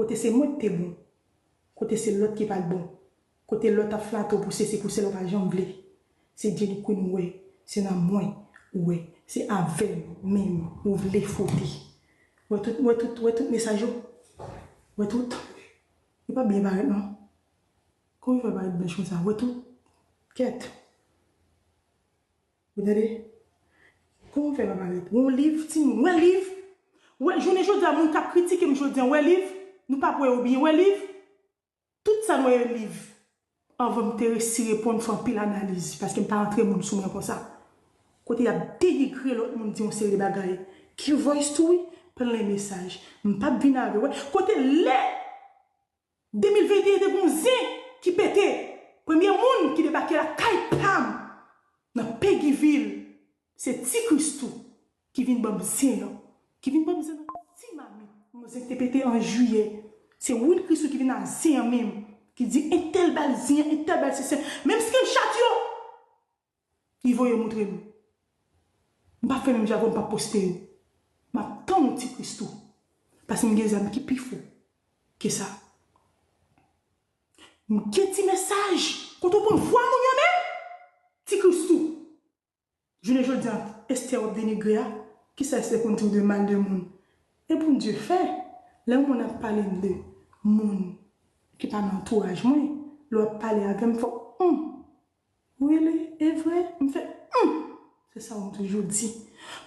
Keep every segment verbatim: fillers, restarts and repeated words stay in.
Kote se mwen ki te bon. Kote se lòt ki pa t bon. Kote lòt ap flate w pou sesi pou sela ou pa janm vle. Se Jenny Queen ou wè. Se nan mwen ou wè. Se avè m menm ou vle fwote. Wè tout, wè tout, wè tout mesaj yo. Wè tout. Li pa byen parèt non. Kòman fè parèt blanch konsa? Wè tout. Kèt. Ou tande? Kòman fè pa parèt? Wè yon liv, timoun, wè liv. Wè, jounen jodi a, moun k ap kritike m jodi a, wè liv. Nou p ap wè yo byen, wè liv. Tout sa nou wè yo liv. Anvan m te resi reponn, fè anpil analiz, paske m pa antre moun sou mwen konsa. Kote y ap denigre lòt moun, di yon seri de bagay. Q Voice tou wi, plen mesaj. M p ap vin avè, wè. Kote lè de mil venteyen te gon zen ki pete. Premye moun ki debake lakay pa m nan Peguy Ville, se Ti Christoo ki vin ban m zen an. Ki vin ban m zen nan ti mamit. Yon zen ki te pete an jiyè. Se Will Christoo ki vin ak zen an menm. Ki di entèl ba l zen an, entèl ba l sesi. Menm screenshot yo. Li voye montre m. M pa fè menm jan avè w, m pa poste yo. M ap tann ou Ti Christoo. Paske m gen zam ki pi fò ke sa. M gen ti mesaj kote w pran vwa moun yo menm. Ti Christoo. Jounen jodi a, Esther w ap denigre a, kisa Esther konn di w de mal de moun? E Bondye fè, lè yon moun ap pale m de moun ki pa nan antouraj mwen, lè w ap pale avè m, fòk, hmm, really, e vre, m fè, hmm, se sa w m toujou di.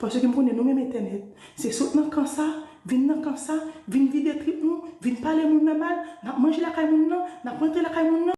Paske m konnen nou menm entènèt, se sot nan kan sa, vin nan kan sa, vin vide trip nou, vin pale moun nan mal, n ap manje lakay moun nan, n ap rantre lakay moun nan.